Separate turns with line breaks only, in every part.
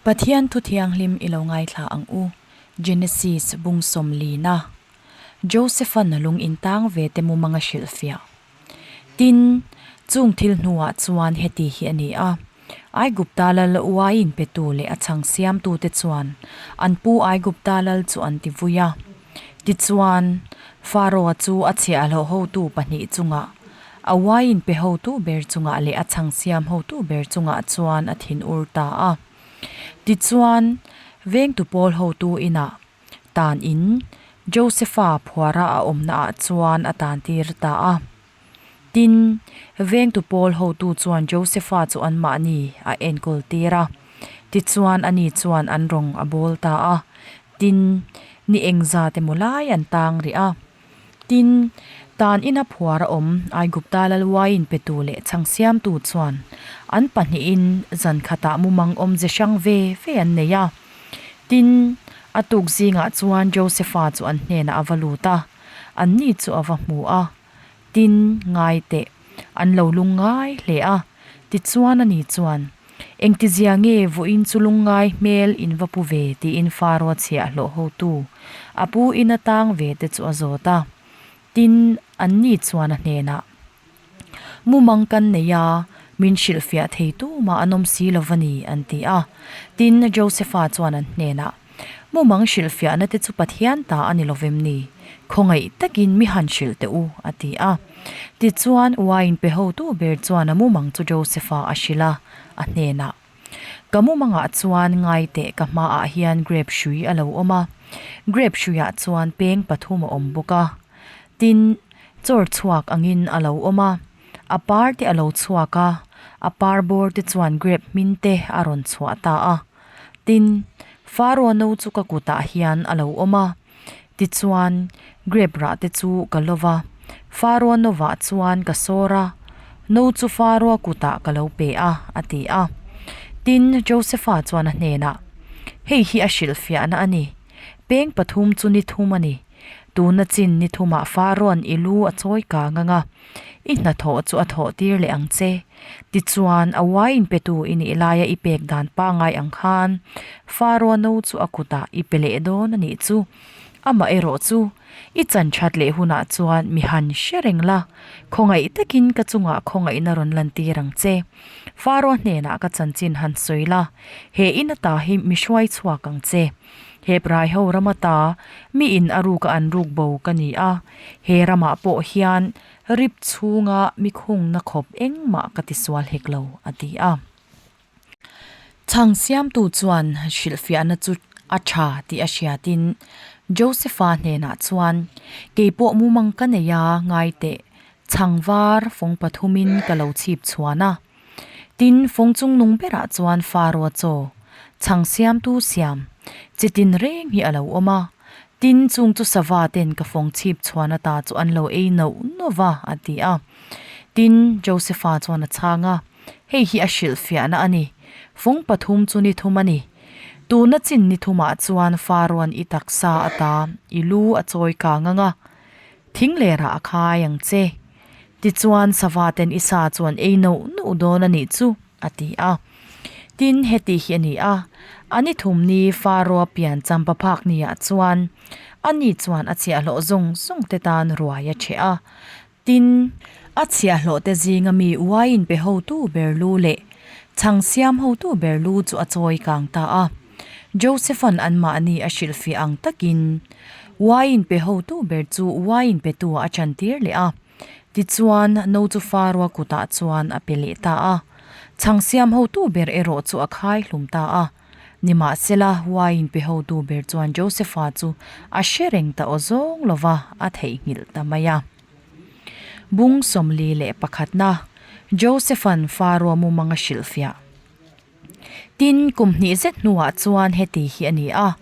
Pathian thu thianghlim i lo ngaithla ang u, Genesis bung sawmlina. Josephan a lung intang ve te mumang a hrilhfiah. Tin, chung thil hnuah chuan heti hi a ni a, Aigupta lal uaiin petu leh a chhang siamtute chuan an pu Aigupta lal chu an ti vui a. Tichuan, Pharaoh-a chu a chhiahhlawh hotu pahnih chungah, a uaiin pe hotu ber chungah leh a chhang siam hotu ber chungah chuan a thinur ta a. Tichuan, vengtu pawl hotu inah tan in Josepha phuara a awmna ah chuan a tan tir ta a. Tin, vengtu pawl hotu chuan Josepha chu anmahni a enkawl tir a. Tichuan ani chuan an rawng a bawl ta a. Tin, ni engzat emaw lai an tang rih a. Tin, tan ina phuar a awm Aigupta lal uaiin petu leh chhang siamtu chuan an pahnihin zan khatah mumang awmze hrang ve ve an nei a. Tin, a tuk zingah chuan Josepha chu an hnenah a va lut a, anni chu a va hmu a. Tin, ngai teh, an lo lung ngai hle a. Tichuan ani chuan, Engtizia nge vawiin chu lungngai hmel in va pu ve tiin Faro chhiahhlawh hotu a pu in a tang ve te chu a zawt a. Tin, anni chuan a hnenah, Mumang kan nei a, min hrilhfiah thei tumah an awm si lo va ni, an ti a. Tin, Josepha chuan an hnenah, Mumang hrilhfiahna te chu Pathian ta a ni lovem ni? Khawngaih takin mi han hrilh teh u, a ti a. Tichuan, uain pe hotu ber chuan a mumang chu Josepha a hrilh a, a hnenah, Ka mumangah chuan ngai teh ka hmaah hian grep hrui a lo awm a, grep hruiah chuan peng pathum a awm bawk a. Tin, chawr chhuak angin a lo awm a, a par te a lo chhuak a, a par bawr te chuan grep hmin te a rawn chhuah ta a. Tin, Faro no chu ka kutah hian a lo awm a, tichuan, grep rah te chu ka lo va, Faro novah chuan ka sawr a, no chu Faro kutah ka lo pe a, a ti a. Tin, Josepha chuan a hnenah, Hei hi a hrilhfiahna a ni, peng pathum chu ni thum a ni, tuna chin ni thumah Farawn i lu a chawi kang ang a, I hnathawh chu a thawh tir leh ang che. Tichuan, a uaiin petu i nih laia i pek dan pangngai ang khan Faro no chu a kutah i pe leh dawn a nih chu. Amaherawh chu, i chan that leh hunah chuan mi han hre reng la, khawngaih takin ka chungah khawngaihna rawn lantir ang che. Faro hnenah ka chanchin han sawi la, he in ata hi mi hruai chhuak ang che. Hebrai ho ram ata mi in a ruk a an ruk bo ka ni a, he ramah pawh hian rip chhunga mi khungna khawp engmah ka tisual hek lo, a ti a. Chhang siamtu chuan hrilhfiahna chu a tha tih a hriatin Josepha hnenah chuan, Keipawh mumang ka nei a, ngai teh, chhang var fawng pathumin ka lo chhip chhuan a. Tin, fawng chungnung berah chuan Faro chaw, chhang siamtu siam, chi tin reng hi a lo awm a. Tin, chung chu sava ten ka fawng chhip chhuan ata chu an lo ei nauh nauh va, a ti a. Tin, Josepha chuan a chhang a, Hei hi a hrilhfiahna a ni. Fawng pathum chu ni thum a ni. Tuna chin ni thumah chuan Faroan i taksa ata i lu a chawi kang ang a, thing lerah a khai ang che. Tichuan sava ten i sa chuan ei nauh nauh dawn a nih chu, a ti a. Tin, heti hi a ni a, a ni thum ni Faro pian champa phak niah chuan ani chuan a chhiahhlawh zawng zawng te tan ruai a ṭheh a. Tin, a chhiahhlawh te zinga mi uaiin pe hotu ber lu leh chhang siam hotu ber lu chu a chawi kang ta a. Joseph-a'n anmahni a hrilhfiah ang takin uaiin pe hotu ber chu uaiin petu-ah a chantir leh a. Tichuan, no chu Faro-a kutah chuan a pe leh ta a. Chhang siam hotu ber erawh chu a khai hlum ta a. Nimahsela, uaiin pe hotu ber chuan Joseph-a chu a hre reng ta aw zawng lo va, a theihnghilh ta mai a. Bung 41-na, Joseph-a'n Faro-a mumang a hrilhfiah. Tin, kum hnih zet hnuah chuan heti hi a ni a,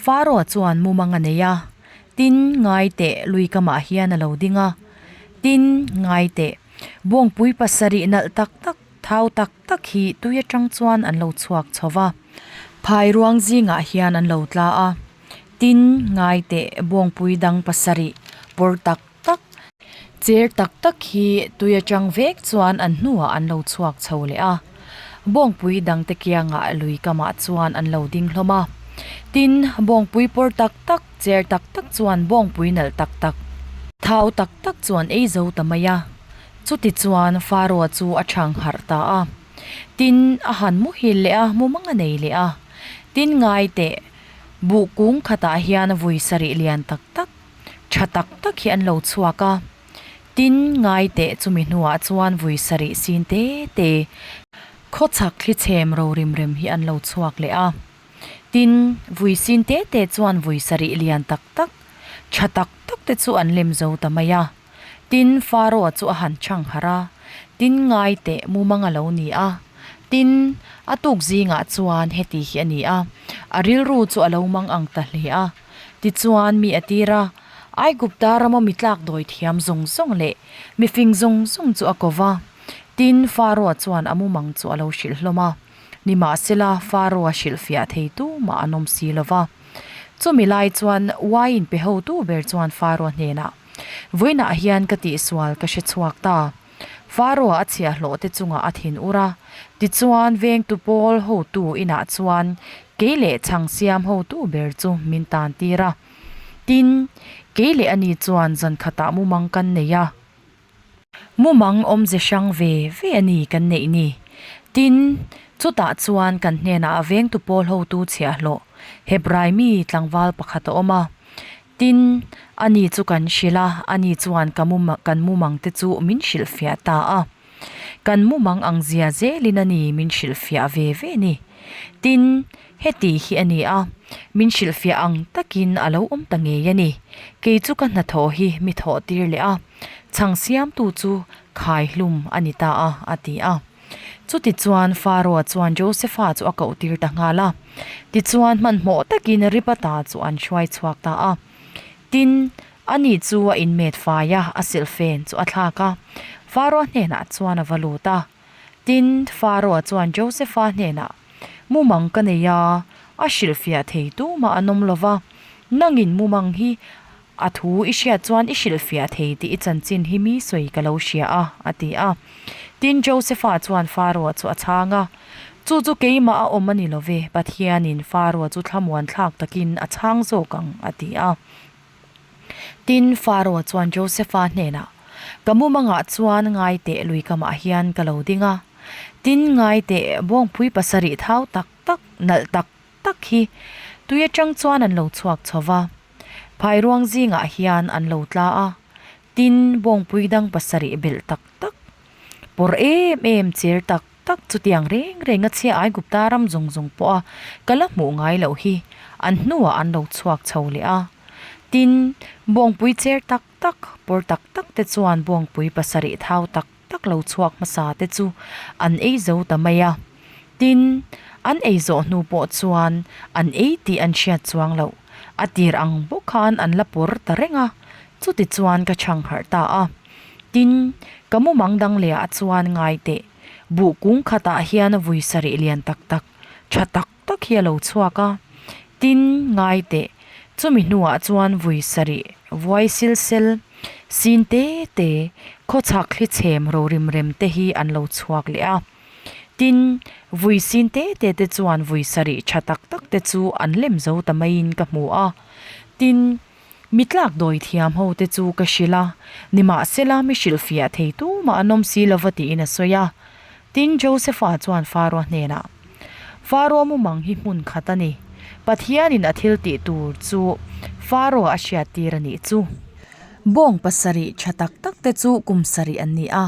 Faro chuan mumang a nei a, tin, ngai teh lui kamah hian a lo ding a, tin, ngai teh, bawngpui pasarih nalh tak tak, thau tak tak hi tui atang chuan an lo chhuak chho va, phai ruang zingah hian an lo tla a, tin, ngai teh, bawngpui dang pasarih pawr tak tak, Cher tak tak hi tui atang vek chuan an hnuah an lo chhuak chho leh a. Bawngpui dangte kiangah lui kamah chuan an lo ding hlawm a. Tin, bawngpui pawr tak tak, cher tak tak chuan bawngpui nalh tak tak, thau tak tak chu an ei zo ta mai a. Chuti chuan Faroa chu a chhang harh ta a. Tin, a han muhil leh a, mumang a nei leh a. Tin, ngai teh, buh kung khatah hian vui sarih lian tak tak, tha tak tak hi an lo chhuak a. Tin, ngai teh chumi hnuah chuan vui sarih sin te te, khawchhak thli chhem ro rim rem hi an lo chhuak leh a. Tin, vui sin te te chuan vui sarih lian tak tak, tha tak tak te chu an lem zo ta mai a. Tin, Faroa chu a han chhang harh a, tin ngai teh mumang a lo ni a. Tin, a tuk zingah chuan heti hi a ni a, a rilru chu a lo mang ang ta hle a. Tichuan, mi a tir a, Aigupta rama mi tlak dawi thiam zawng zawng leh mi fing zawng zawng chu a ko va. Tin, Faroa chuan a mumang chu a lo hrilh hlawm a. Nimahsela, Faroa hrilhfiah thei tumah an awm si lo va. Chumi lai chuan uaiin pe hotu ber chuan Faroa hnenah, Vawiinah hian ka tihsual ka hre chhuak ta. Faroa a chhiahhlawh te chungah a thin ur a, tichuan vengtu pawl hotu inah chuan kei leh chhang siam hotu ber chu min tan tir a. Tin, kei leh ani chuan zan khatah mumang kan nei a. Mumang awmze hrang ve ve a ni kan neih ni. Tin, chutah chuan kan hnenah vengtu pawl hotu chhiahhlawh Hebrai mi tlangval pakhat a awm a. Tin, ani chu kan hrilh a, ani chuan ka mum kan mumang te chu min hrilhfiah ta a. Kan mumang ang zia zelin a ni min hrilhfiah ve ve ni. Tin, heti hi a ni a, min hrilhfiah ang takin a lo awm ta ngei a ni. Kei chu ka hnathawh hi mi thawh tir leh a, chhang siamtu chu khai hlum a ni ta a, a ti a. Chutichuan Faroa chuan Josefa chu a koh tir ta nghal a. Tichuan hmanhmawh takin Ribata chu an hruai chhuak ta a. Tin, ani chu a inmet fai a, a silhfen chu a thlak a. Faroa hnenah chuan a va lut a. Tin, Faroa chuan Josefa hnenah, Mumang ka nei a, a hrilhfiah thei tumah an awm lo va. Nangin mumang hi A thu i hriat chuan i hrilhfiah thei tih i chanchin hi mi sawi ka lo hria a, a ti a. Tin, Josefa chuan Faroa chu a chhang a, Chu chu keimah a awm a ni lo ve, Pathianin Faroa chu thlamuan thlak takin a chhang zawk ang, a ti a. Tin, Faroa chuan Josefa hnenah, Ka mumangah chuan ngai teh lui kamah hian ka lo ding a. Tin, ngai teh bawngpui pasarih thau tak tak, nalh tak tak hi tui atang chuan an lo chhuak chho va, phairuang zingah hian an lo tla a, tin bawngpui dang pasarih belh tak tak, pawr em em cher tak tak chutiang reng reng a chhia Aigupta ram zawng zawng pawh a ka la hmuh ngai loh hi an hnuah an lo chhuak chho leh a, tin bawngpui cher tak tak, pawr tak tak te chuan bawngpui pasarih thau tak tak lo chhuak hmasa te chu an ei zo ta mai a. Tin, an ei zawh hnu pawh chuan an ei tih an hriat chuang loh. A tir ang bawk khan an la pawr ta reng a, chuti chuan ka chhang harh ta a. Tin, ka mumang dang leh ah chuan ngai teh, buh kung khatah hian vui sarih lian tak tak, tha tak tak hi a lo chhuak a. Tin, ngai teh, chumi hnuah chuan vui sarih vuai sil sel, sin te te, khawchhak thli chhem ro rim rem te hi an lo chhuak leh a. Tin, vui sin te te te chuan vui sarih tha tak tak te chu an lem zo ta maiin ka hmu a. Tin, Mi tlak dawi thiam ho te chu ka hrilh a, nimahsela mi hrilhfiah thei tumah an awm si lova tiin a sawi a. Tin, Josefa chuan Faroa hnenah, Faroa mumang hi hmun khat a ni. Pathianin a thil tih tur chu Faroa a hriattir a nih chu. Bawng pasarih tha tak tak te chu kum sarih an ni a,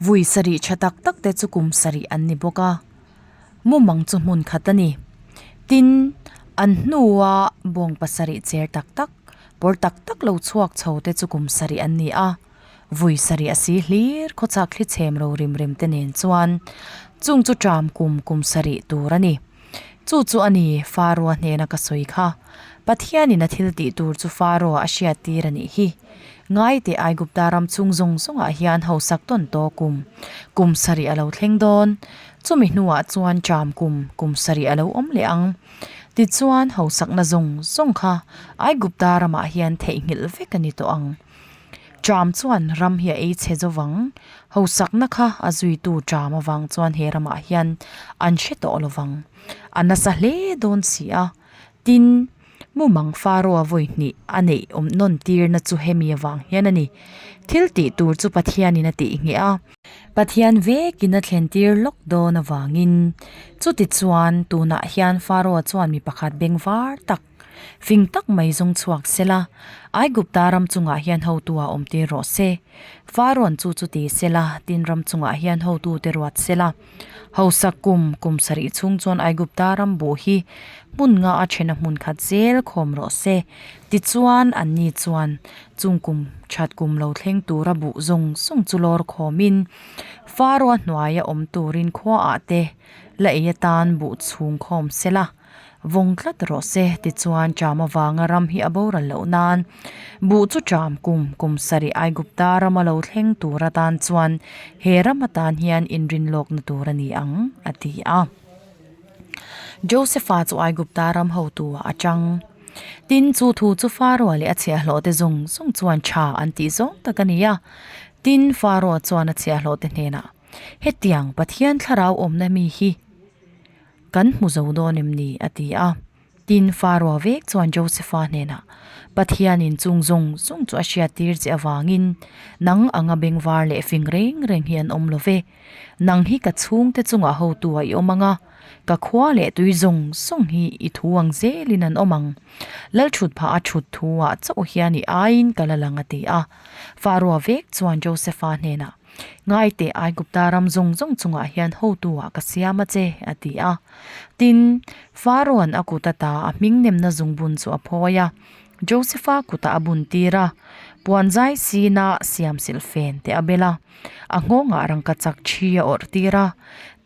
vui sarih tha tak tak te chu kum sarih an ni bawk a. Mumang chu hmun khat a ni. Tin, an hnua bawng pasarih cher tak tak, pawr tak tak lo chhuak chho te chu kum sarih an ni a. Vui sarih a si hlir khawchhak thli chhem ro rim rem te nen chuan chung chu ṭam kum kum sarih tur a ni. Chu chu a ni, Faroa hnena ka sawi kha. Pathianin a thil tih tur chu Faroa a hriat tir a nih hi. Ngaite Aigupta ram chung zawng zawngah hian hausak tawn tawh kum kum sarih a lo thleng dawn. Chumi hnuah chuan ṭam kum kum sarih a lo awm leh ang. Tichuan hausakna zawng zawng kha Aigupta ramah hian theihnghilh vek a ni tawh ang. Ṭam chuan ram hi a ei chhe zo vang. Hausakna kha a zuitu ṭam avang chuan he ramah hian an hre tawh lo vang. A nasa hle dawn si a. Tin, mumang Faro-a vawi hnih a neih awm nawn tirna chu hemi avang hian a ni. Thil tih tur chu Pathianin a tih ngheh a. Pathian vekin a thlen tir lawk dawn avangin chutichuan tunah hian Faro-a chuan mi pakhat bengvar tak, Fing tak mai zawng chhuak sela, Aigupta ram chungah hian hotu a awm tir rawh se. Farawn chu chu ti sela, tin ram chungah hian hotu te ruat sela. Hausa kum, kum sarih chhung chuan Aigupta ram buh hi hmun nga a thena hmun khat zel khawm rawh se. Tichuan, anni chuan chung kum that kum lo thleng tura buh zawng zawng chu lawr khawmin Faraw-a hnuaia awm turin khuaah te la ei atan buh chhung khawm sela. Vawng tlat rawh se, tichuan ṭam avanga ram hi a boral loh nan buh chu ṭam kum kum sarih Aigupta rama lo thleng tur atan chuan he ram atan hian inrin lawkna tur a ni ang, a ti a. Josefa chu Aigupta ram hotu ah a chang. Tin, chu thu chu Faraoa leh a chhiahhlawh te zawng zawng chuan ṭha an tih zawng tak a ni a. Tin, Faraoa chuan a chhiahhlawh te hnenah, Hetiang Pathian thlarau awmna mi hi, Kan hmu zo dawn em ni? a ti a. Tin, Faraoa vek chuan Josefa hnenah, Pathianin chung zawng zawng chu a hriattir che avangin nang anga bengvar leh fing reng reng hi an awm lo ve. Nang hi ka chhungte chungah hotu a i awm ang a, ka khua leh tui zawng zawng hi i thu ang zelin an awm ang. Lalthut phah a thut thu-ah chauh hian i aiin ka la lang a ti a. Faraoa vek chuan Josefa hnenah, Ngaite Aigupta ram zawng zawng chungah hian hotu-ah ka siam a che, a ti a. Tin, Farao'n a kut ata a hming nemna zungbun chu a phawi a, Josefa kutah a bun tir a, puan zai sina siam silh fen te a bel a, a nghawngah rangka chak thi a awrh tir a.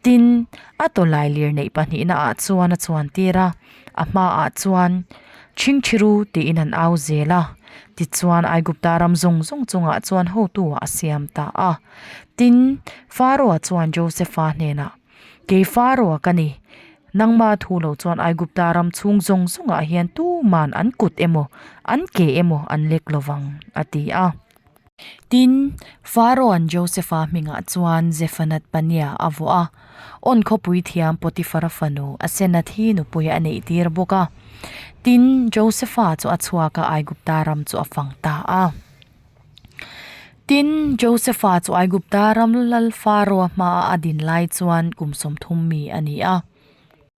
Tin, a tawlai lir neih pahnihna ah chuan a chuan tir a, a hmaah chuan, Chhingchhiru tiin an au zel a. Tichuan Aigupta ram zawng zawng chungah chuan hotu-ah a siam ta a. Tin, Faraoa chuan Josefa hnenah, Kei Faraoa ka ni. Nangma thu lo chuan Aigupta ram chhung zawng zawngah hian tuman an kut emaw, an ke emaw an lek lo vang, a ti a. Tin, Faraoa'n Josefa hmingah chuan Zephanat-Panea a vuah a, On khawpui thiam Potifara fanu Asenath hi nupui a neihtir bawk a. Tin, Josefa chu a chhuak a, Aigupta ram chu a fang ta a. Tin, Josefa chu Aigupta ram lal Faraoa hmaah a din lai chuan kum 30 mi a ni a.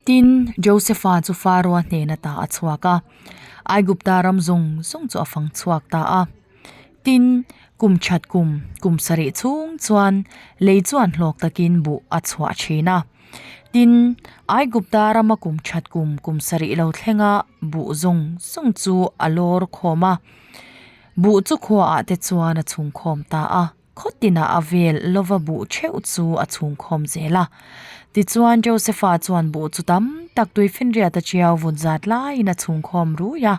Tin, Josefa chu Faraoa hnen ata a chhuak a, Aigupta ram zawng zawng chu a fang chhuak ta a. Tin, kum that kum, kum sarih chhung chuan lei chuan hlawk takin buh a chhuah thin a. Tin, Aigupta rama kum that kum, kum sarih lo thlenga buh zawng zawng chu a lawr khawm a, buh chu khuaah te chuan a chhungkhawm ta a. Khaw tinah a vel lova buh theuh chu a chhungkhawm zel a. Tichuan Josefa chuan buh chu tam tak tuifinriat a chiau vut zat laiin a chhungkhawm rui a.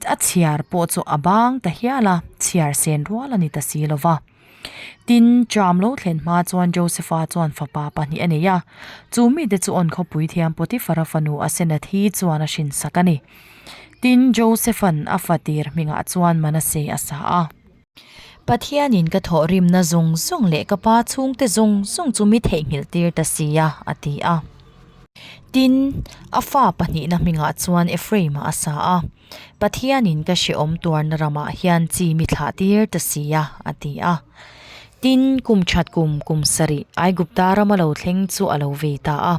A chhiar pawh chu a bang ta hial a, chhiar sen rual a ni ta si lo va. Tin, ṭam lo thlen hma chuan Josefa chuan fapa pahnih a nei a, chu mite chu awn khawpui thiam Potifara fanu Asenath hi chuan a hrinsak a ni. Tin, Josefa'n a fatir hmingah chuan Manase a sa a. Pathianin ka thawhrimna zawng zawng leh ka pa chhungte zawng zawng chu mi theihnghilh tir ta si a, a ti a. Tin, a fa pahnihna hmingah chuan Ephraim-a a sa a, Pathianin ka hrehawm tuarna ramah hian chi mi thlah tir ta si a, a ti a. Tin, kum that kum kum sarih Aigupta rama lo thleng chu a lo vei ta a.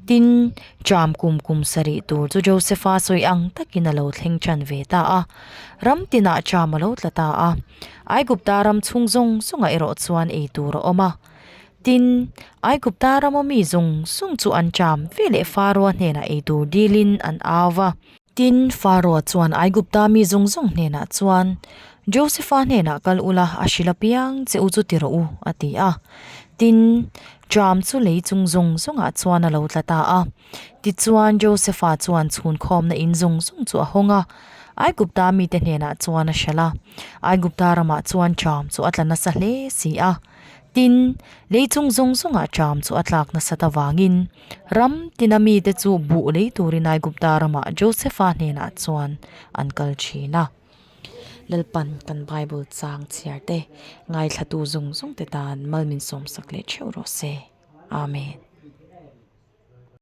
Tin, ṭam kum kum sarih tur chu Josefa sawi ang takin a lo thleng ṭan ve ta a. Ram tinah ṭam a lo tla ta a. Aigupta ram chhung zawng zawngah erawh chuan ei tur a awm a. Tin, Aigupta rama mi zawng zawng chu an ṭam ve leh Faraoa hnenah ei tur dilin an au va. Tin, Faraoa chuan Aigupta mi zawng zawng hnenah chuan, Josefa hnenah kal ula, a hrilh apiang che u chu ti rawh u, a ti a. Tin, ṭam chu lei chung zawng zawngah chuan a lo tla ta a. Tichuan, Josefa chuan chhunkhawmna in zawng zawng chu a hawng a, Aigupta mite hnenah chuan a hralh a. Aigupta ramah chuan ṭam chu a tla nasa hle si a. Tin, lei chung zawng zawngah ṭam chu a tlak nasat avangin, Ram tina mite chu buh lei turin Aigupta ramah Josefa hnenah chuan an kal thin a. Lalpan kan Bible chang chhiar te, ngaithlatu zawng zawng te tan mal min sawmsak leh theuh rawh se. Amen.